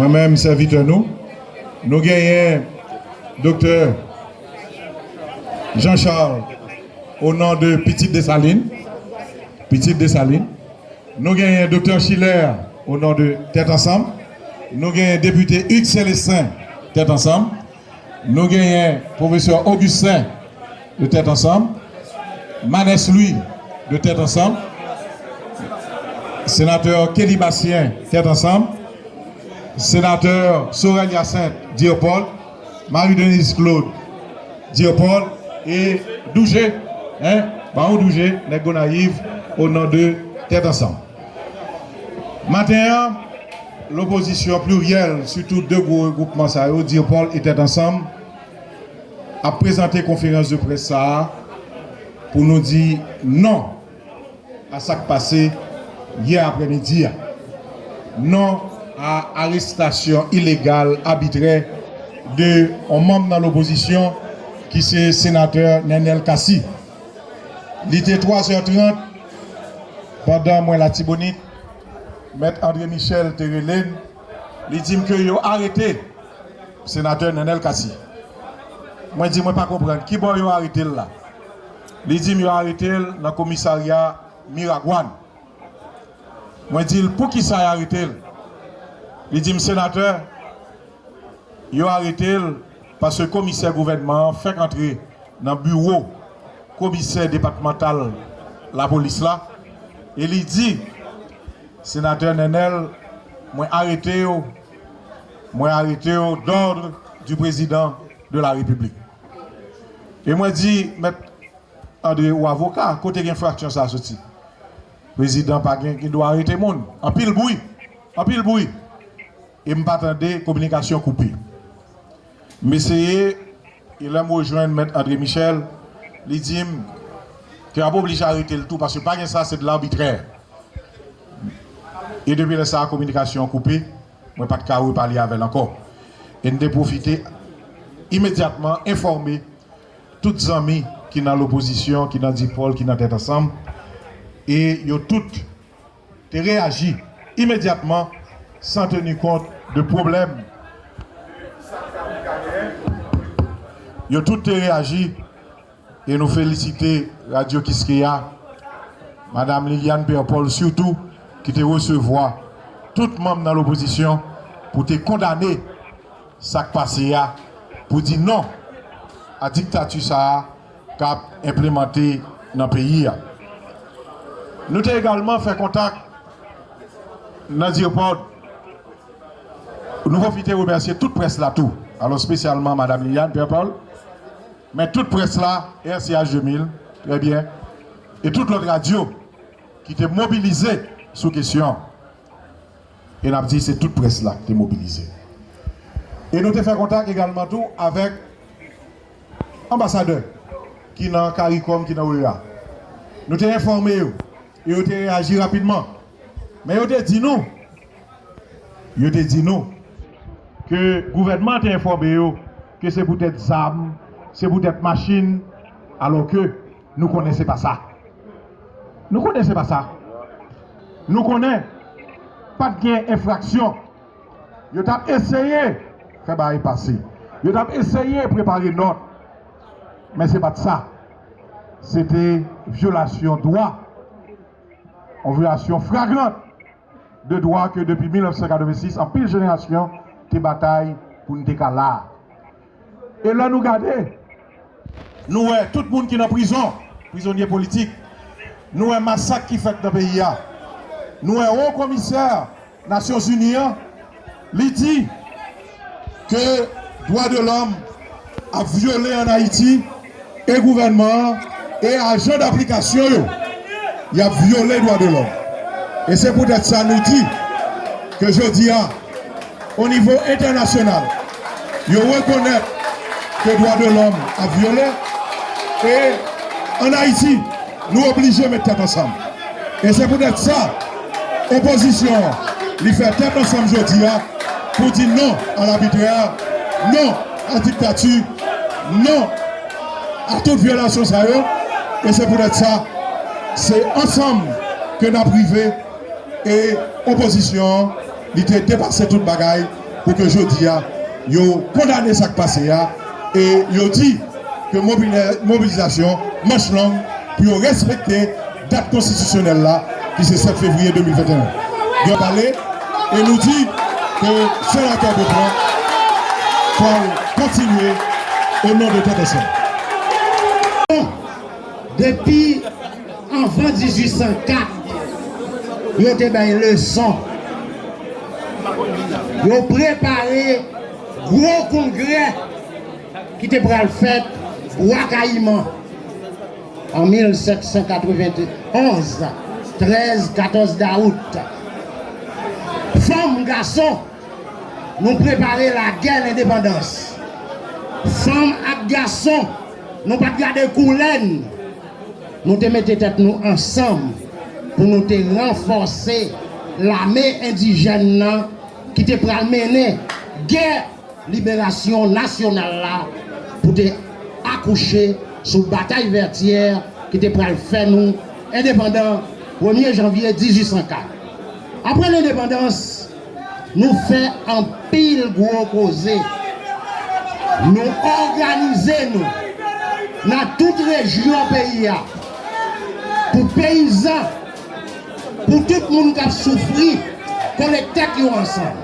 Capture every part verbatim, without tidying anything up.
Mwen menm, sèvitè nou, nou genyen Doktè Jean Charles, o non de Pitit Desalin, Pitit Desalin. Nou genyen Doktè Schiller, o non de Tèt Ansanm. Nou genyen Depite Hugues Célestin, Tèt Ansanm. Nou genyen Pwofesè Augustin de Tèt Ansanm, Manès Louis de Tèt Ansanm, Senatè Kelly Bastien, Tèt Ansanm, Senatè Sorel Hyacinthe, Dear Paul, Marie Denise Claude, Dear Paul, e Douje, en, Bawon Douje, nèg Gonayiv, o non de Tèt Ansanm. Maten an, lopozisyon pliryèl, sitou de gwo regwoupman sa yo, Dear Paul e Tèt Ansanm, ap prezante konferans de près sa a pou nou di non a sa k pase yè aprèmidi a. Non a arestasyon ilegal, abitrè de yon manm nan lopozisyon ki se senatè Nenel Cassy. Li te twa zè trant, pandan mwen Latibonit, Mèt André Michel te rele m, li di m ke yo arete senatè Nenel Cassy. Mwen di, mwen pa konprann, ki bò yo arete l la? Li di m yo arete l nan komisarya Miragwàn. Mwen di l, poukisa y arete l? Li di m, senatè, yo arete l paske komisè gouvènman an fèk antre nan biwo komisè depatmantal lapolis la, e li di, senatè Nenel, mwen arete w, mwen arete w d'ordre du président de la République. E mwen di, mèt André, ou avoka, kote gen enfraksyon sa a soti? Prezidan pa gen, gen dwa arete moun. Anpil bri, anpil bri. E m pa tande, kominikasyon koupe. M eseye, e lè m rejwenn mèt André Michel, li di m ke y ap oblije arete l tou, paske pa gen sa, se de l'arbitraire. E depi lè sa a, kominikasyon an koupe, mwen pa t ka repale avè l ankò. E n te pwofite imedyatman enfòme tout zanmi ki nan lopozisyon, ki nan Dipòl, ki nan Tèt Ansanm, e yo tout te reyaji imedyatman, san teni kont de pwoblèm. Yo tout te reyaji, e nou felisite Radyo Kiskeya, Madam Liliane Pierre Paul sitou, ki te resevwa tout manm nan lopozisyon pou te kondane sa k pase a, pou di non a diktati sa a k ap enplimante nan peyi a. Nou te egalman fè kontak nan Depòl. Nou pwofite remèsye tout près la tou. Alò, espesyalman Madam Liliane Pierre Paul, men tout près la, R C H de mil, trè byen, e tout lòt radyo ki te mobilize sou kesyon an. E n ap di se tout près la ki te mobilize. E nou te fè kontak egalman tou avèk anbasadè ki nan CARICOM, ki nan O E A. Nou te enfòme yo, e yo te reyaji rapidman. Men yo te di nou, yo te di nou ke gouvènman an te enfòme yo ke se poutèt zam, se poutèt machin, alò ke nou konnen se pa sa. Nou konnen se pa sa. Nou konnen pa t gen enfraksyon. Yo t ap eseye fè bagay pase. Yo t ap eseye prepare nòt. Men se pa t sa. Se te vyolasyon dwa. Yon vyolasyon fragrant de dwa ke depi mil nèf san katrevensis, anpil jenerasyon te batay pou n te ka la a. E lè nou gade, nou wè tout moun ki nan prizon, prizonye politik, nou wè masak ki fèt nan peyi a, nou wè wo komisè Nasyonzini an, li di ke dwa de lòm ap vyole ann Ayiti, e gouvènman an, e ajan daplikasyon yo, y ap vyole dwa de lòm. E se poutèt sa nou di ke jodi a, o nivo entènasyonal, yo rekonèt ke dwa de lòm ap vyole, e ann Ayiti, nou oblije met tèt ansanm. E se poutèt sa, opozisyon an, li fè tèt ansanm jodi a pou di non a labitrè, non a diktati, non a tout vyolasyon sa yo. E se poutèt sa, se ansanm ke n ap rive. E opozisyon an, li te depase tout bagay, Pou ke jodi a, yo kondane sa k pase a, e yo di ke mobilè-, mobilizasyon manch long pou yo respekte dat konstitisyonèl la, ki se sèt fevriye de mil venteyen. Yo pale, e nou di ke senatè Beauplan pral kontinye o non de Tèt Ansanm. Depi anvan dizuit san kat, yo te bay leson. Yo prepare gwo kongrè ki te pral fèt Bwa Kayiman an mil sèt san katrevenn onz, trèz, katòz dawout. Fanm, gason, nou prepare lagè lendepandans. Fanm ak gason, nou pa t gade koulè n. Nou te mete tèt nou ansanm pou nou te ranfòse lame endijèn nan ki te pral mennen gè liberasyon nasyonal la pou te akouche sou batay Vètyè ki te pral fè nou endepandan premye janvye dizuit san kat. Apre lendepandans, nou fè anpil gwo koze. Nou òganize nou nan tout rejyon peyi a pou peyizan, pou tout moun k ap soufri, kole tèt yo ansanm.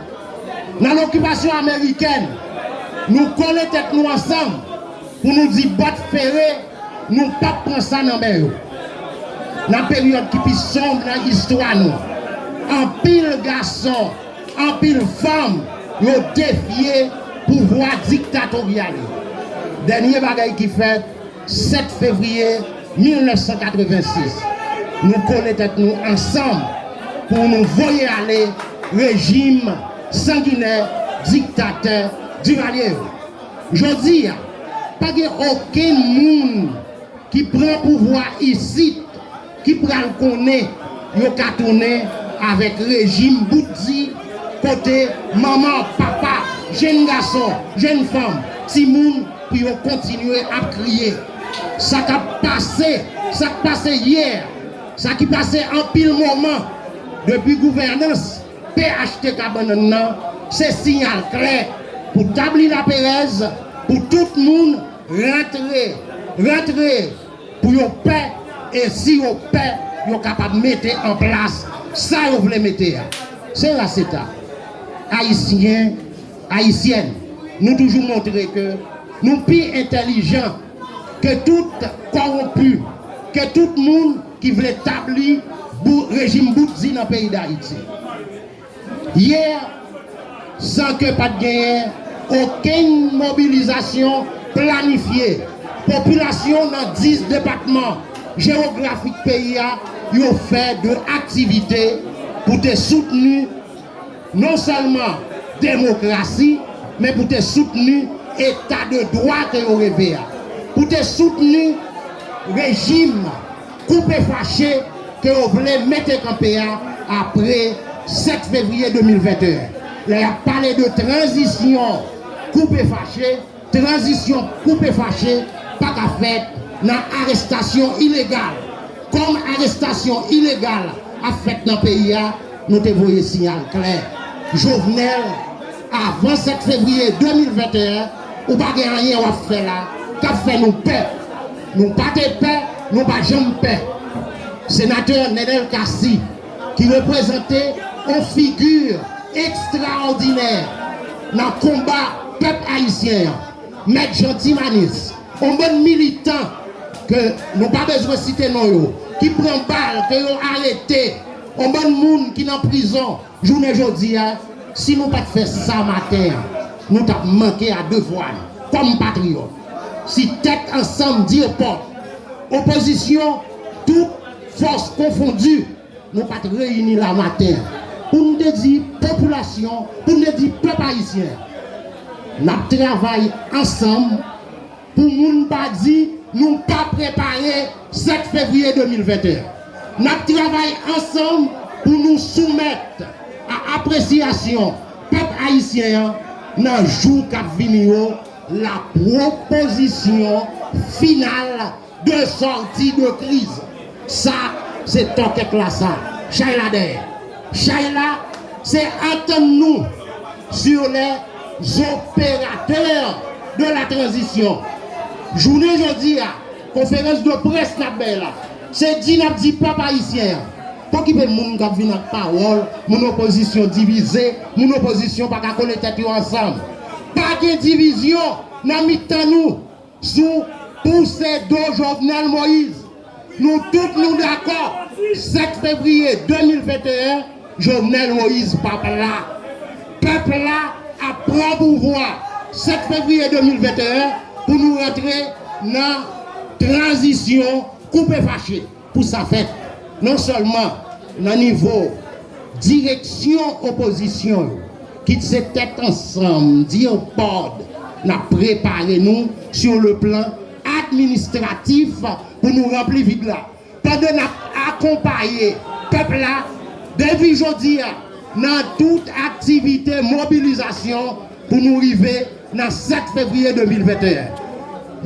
Nan lokipasyon amerikèn, nou kole tèt nou ansanm pou nou di bòt fere, nou p ap pran sa nan men yo. Nan peryòd ki pi sonb nan istwa nou, anpil gason, anpil fanm, yo defye pouvwa diktatoryal yo. Dènye bagay ki fèt, sèt fevriye mil nèf san katrevensis, nou kole tèt nou ansanm pou nou voye ale rejim sanginè, diktatè Divalye yo. Jodi a, pa gen okenn moun ki pran pouvwa isit ki pral konnen yo ka tounen avèk rejim bout di kote manman, papa, jenn gason, jenn fanm, timoun pou yo kontinye ap kriye. Sa k ap pase, sa k pase yè, sa ki pase anpil moman depi gouvènans P H T K Bannann nan, se siyal klè pou tabli laperèz, pou tout moun rantre, rantre pou yo pè, e si yo pè, yo kapab mete an plas sa yo vle mete a. Se raseta. Ayisyen, Ayisyèn, nou toujou montre ke nou pi entèlijan ke tout kòwonpi, ke tout moun ki vle tabli bou-, rejim bout di nan peyi Dayiti. Yè, san ke pa t genyen okenn mobilizasyon planifye, popilasyon nan dis depatman jewografik peyi a, yo fè de aktivite pou te soutni non sèlman demokrasi, men pou te soutni eta de dwa ke yo reve a, pou te soutni rejim koupe fache ke yo vle mete kanpe a apre sèt fevriye de mil venteyen. Lè y ap pale de tranzisyon koupe fache, tranzisyon koupe fache pa ka fèt nan arestasyon ilegal. Kòm arestasyon ilegal ap fèt nan peyi a, nou te voye siyal klè. Jovenel, avan sèt fevriye de mil venteyen, ou pa gen anyen w ap fè la k ap fè nou pè. Nou pa te pè, nou pa janm pè. Senatè Nenel Cassy, ki reprezante yon figi ekstraòdinè nan konba pèp ayisyen an, Mèt Jean Timanis, yon bann militan ke nou pa bezwen site non yo, ki pran bal, ke yo arete, yon bann moun ki nan prizon jounen jodi a, si nou pa t fè sa maten an, nou t ap manke a devwa n kòm patriyòt. Si Tèt Ansanm di pòt, opozisyon, tout fòs konfondi, nou pa t reyini la maten an pou n te di popilasyon, pou n te di pèp ayisyen, n ap travay ansanm pou moun pa di nou pa prepare sèt fevriye de mil venteyen. N ap travay ansanm pou nou soumèt a apresyasyon pèp ayisyen an nan jou k ap vini yo la pwopozisyon final de sòti de kriz. Sa, se tòkèt la sa. Chay la dèyè. Chay la, se antann nou sur les opérateurs de la transition. Jounen jodi a, konferans de près n ap bay la, se di n ap di pèp ayisyen an, pa okipe moun k ap vin ak pawòl, moun opozisyon divize, moun opozisyon pa ka kole tèt yo ansanm. Pa gen divizyon nan mitan nou. Sou pouse do Jovenel Moïse. Nou tout nou dakò, sèt fevriye de mil venteyen, Jovenel Moïse p ap la. Pèp la ap pran pouvwa sèt fevriye de mil venteyen pou nou rantre nan tranzisyon koupe fache. Pou sa fèt, non sèlman nan nivo direksyon opozisyon yo, kit se Tèt Ansanm, DIRPOD, n ap prepare nou sur le plan administratif pou nou ranpli vid la. Pandan n ap akonpaye pèp la depi jodi a nan tout aktivite mobilizasyon pou nou rive nan sèt fevriye de mil venteyen.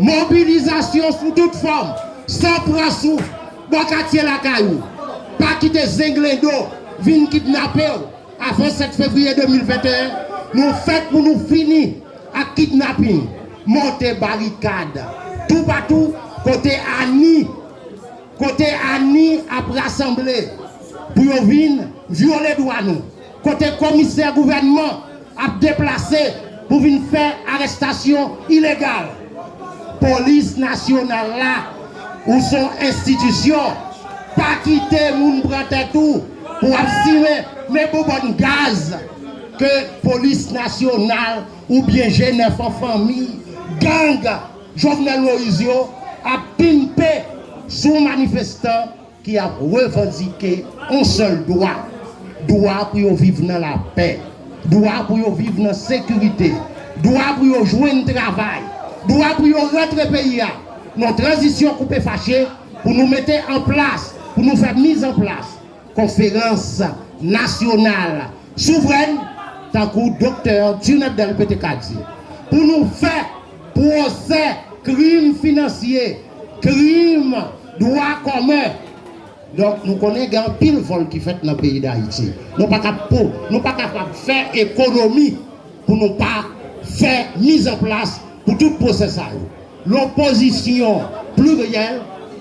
Mobilizasyon sou tout fòm, san pran souf, bò katye lakay ou. Pa kite zenglendo vin kidnape w avan sèt fevriye de mil venteyen. Nou fèt pou nou fini ak kidnaping. Monte barikad toupatou kote ani kote ani ap rasanble pou yo vin vyole dwa nou, kote komisè gouvènman ap deplase pou vin fè arèstasyon ilegal. Polis nasyonal la, ou se yon enstitisyon, pa kite moun pran tèt ou pou w ap simen men bonbòn gaz ke polis nasyonal oubyen G nèf an fanmi, gang Jovenel Moïse yo ap pimpe sou manifestan ki ap revandike yon sèl dwa, dwa pou yo viv nan lapè, dwa pou yo viv nan sekirite, dwa pou yo jwenn travay, dwa pou yo rantre peyi a nan tranzisyon koupe fache pou nou mete an plas, pou nou fè miz an plas konferans nasyonal souvrèn, tankou Doktè Tunèp Delpe te ka di, pou nou fè pwosè krim finansye, krim dwa komen. Donk, nou konnen gen anpil vòl ki fèt nan peyi Dayiti. Nou pa kap pou, nou pa kapab fè ekonomi pou nou pa fè miz an plas pou tout pwosè sa yo. Lopozisyon pliryèl,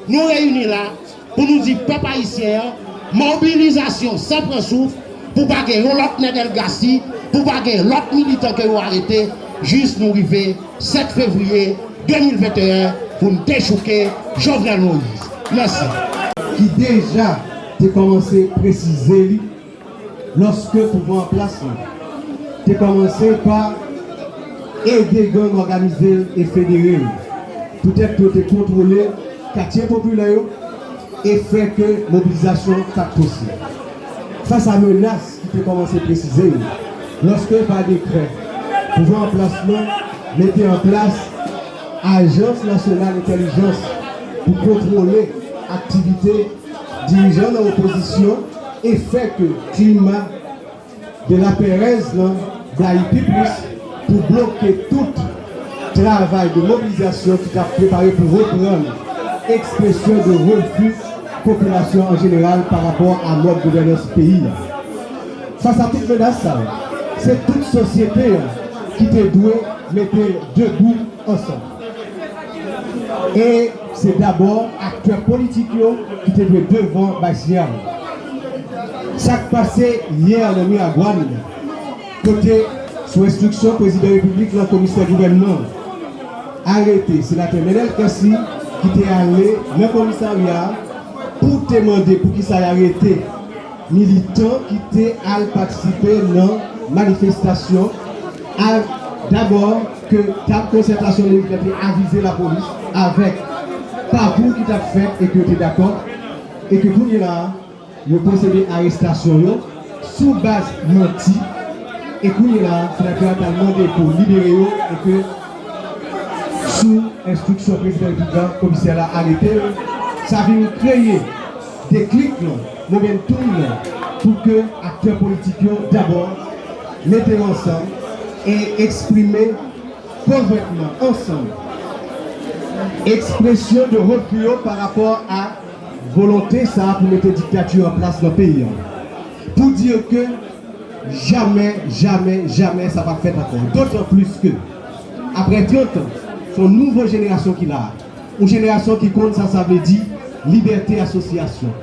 nou reyini la pou nou di pèp ayisyen an, mobilizasyon san pran souf, pou pa gen yon lòt Nedel Gassi, pou pa gen lòt militan ke yo arete, jis nou rive sèt fevriye de mil venteyen pou n dechouke Jovenel Moïse. Mèsi. Ki deja te kòmanse presize li lòske pouvwa an plas lan te kòmanse pa ede gang òganize l e federe l, poutèt yo te kontwole katye popilè yo e fè ke mobilizasyon t ap posib. Fas a menas ki te kòmanse presize yo, lòske pa dekrè, pouvwa an plas lan mete an plas Ajans Nasyonal Entèlijans pou kontwole aktivite dirijan nan opozisyon e fè ke klima de lapèrèz lan blayi pi plis pou bloke tout travay de mobilizasyon ki t ap prepare pou reprann, ekspresyon de refi popilasyon an jeneral pa rapò a mòd gouvènans peyi a. Fas a tout menas sa yo, se tout sosyete an ki te dwe mete debou ansanm. E se dabò aktè politik yo ki te dwe devan bay siyal. Sa k pase yè nan Miragwàn, kote, sou enstriksyon Prezidan Repiblik lan, komisè gouvènman an arete Senatè Nenel Cassy, ki te ale nan komisarya a pou te mande poukisa y arete militan ki te al patisipe nan manifestasyon a, dabò ke tab konsètasyon militè te avize lapolis avèk pawou ki t ap fèt e ke yo te dakò, e ke kounye la a, yo pwosede arestasyon yo sou baz manti, e kounye la a, senatè a t al mande pou libere yo, e ke sou enstriksyon prezidan repiblik la, komisè la arete yo. Sa vin kreye deklik lan, momentum lan, pou ke aktè politik yo dabò mete yo ansanm e eksprime konventman ansanm, ekspresyon de refi yo pa rapò a volonte sa a pou mete diktati an plas nan peyi an. Pou di ke Jamè, jamè, jamè sa p ap fèt ankò. Dotan plis ke, apre trant an, se yon nouvo jenerasyon ki la. Yon jenerasyon ki konn sa sa vle di libète asosyasyon,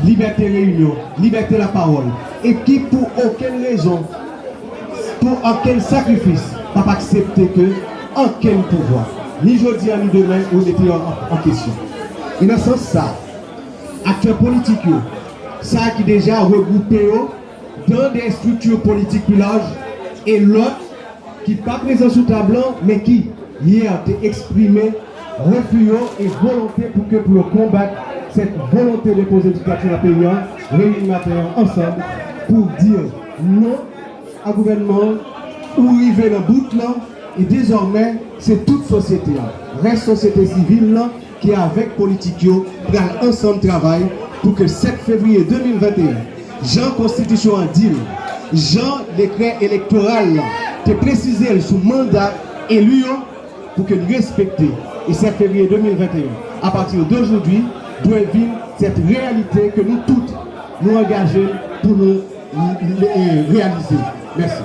libète reyinyon, libète lapawòl, e ki pou okenn rezon, pou okenn sakrifis, p ap aksepte ke okenn pouvwa, ni jodi a ni demen, remete yo an, an kesyon. E nan sans sa, aktè politik yo, sa ki deja regwoupe yo dan de estrikti politik pi laj, e lòt ki pa prezan sou tab lan, men ki, yè, te eksprime refi yo e volonte pou ke pou yo konbat sèt volonte de poze diktati nan peyi an, reyini maten an ansanm pou di non a gouvènman an, ou rive nan bout lan, e dezòmè, se tout sosyete a, rès sosyete sivil lan, ki avèk politik yo pral ansanm travay pou ke sèt fevriye de mil venteyen, jan konstitisyon an di l, jan dekrè elektoral la te presize l sou manda eli yo, pou ke l respekte. E sèt fevriye de mil venteyen, apati de jodi, dwe vin sèt reyalite ke nou tout nou angaje n pou nou, nou, nou, eh, reyalize. Mèsi.